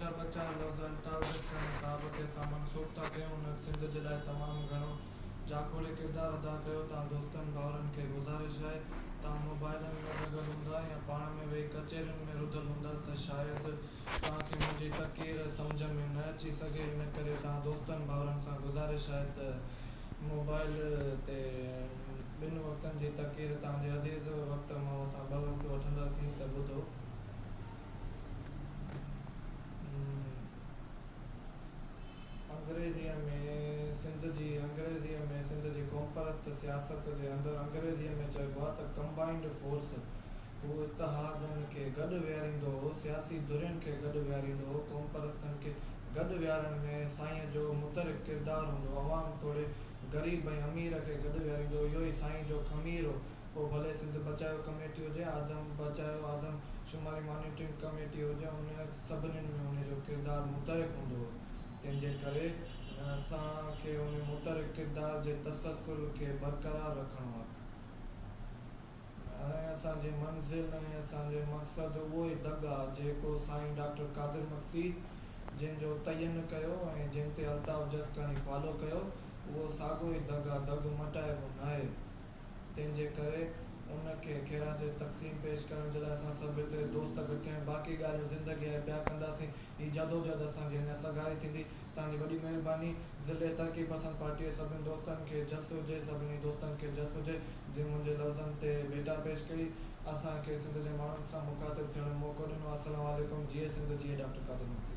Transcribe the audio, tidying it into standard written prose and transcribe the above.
منهنجا ٻه چار لفظ الطاف جسڪاڻي صاحب کي اسان منسوب ٿا ڪيون هن سنڌ جي لاء تمام گهڻو جاکوڙي ڪردار ادا ڪيو توهان دوستن ڀائرن کي گذارش آهي توهان موبائلن ۾ لڳل هوندا يا پاڻ ۾ ويهي ڪچهرين ۾ رڌل هوندا ته شايد توهان کي منهنجي تقرير سمجهه ۾ نه اچي سگهي ان ڪري توهان دوستن ڀائرن سان گذارش آهي ته موبائل تي ٻن وقتن جي تقرير توهان جي عزيز وقت مان اسان ٻه وقت وٺنداسين ته ٻڌو. انگريزيء ۾ سنڌ جي انگريزيء ۾ سنڌ جي قومپرست سياست جي اندر انگريزيء ۾ چئبو آهي ته ڪمبائينڊ فورس هو اتحادن کي گڏ ويهاريندو هو، سياسي ڌرين کي گڏ ويهاريندو هو، قومپرستن کي گڏ ويهارڻ ۾ سائينء جو متحرڪ ڪردار هوندو هو، عوام توڙي غريب ۽ امير کي گڏ ويهاريندو هو، اهو ئي سائين جو خمير هو، پوء ڀلي سنڌ بچايو ڪميٽي هجي، آدم بچايو آدم شماري مانيٽرنگ ڪميٽي هجي، ان سڀنين ۾ ان جو ڪردار متحرڪ هوندو هو، تنهن جي ڪري اسان کي ان متحرڪ ڪردار جي تسلسل کي برقرار رکڻو آهي ۽ اسان جي منزل ۽ اسان جي مقصد اهو ئي دڳ آهي جيڪو سائين ڊاڪٽر قادر مگسي جنهن جو تعين ڪيو ۽ جنهن تي الطاف جسڪاڻي فالو ڪيو اهو ساڳو ئي دڳ آهي، دڳ مٽائبو ناهي. تنهن جي ڪري ان کي خيرات جي تقسيم پيش ڪرڻ جي لاء اسان سڀ هتي دوست گڏ ٿيا آهيون. باقي ڳالهيون زندگي آهي پيا ڪنداسين. هي جدوجهد اسان جي اڃا سگهاري ٿيندي. توهان جي وڏي مهرباني. ضلعي ترقي پسند پارٽيء جي سڀني دوستن کي جس هجي. سڀني دوستن کي جس هجي جن منهنجي لفظن تي ڀيٽا پيش ڪئي. اسان کي سنڌ جي ماڻهن سان مخاطب ٿيڻ جو موقعو ڏنو. السلام عليڪم. جيئي سنڌ جيئي ڊاڪٽر قادر مگسي.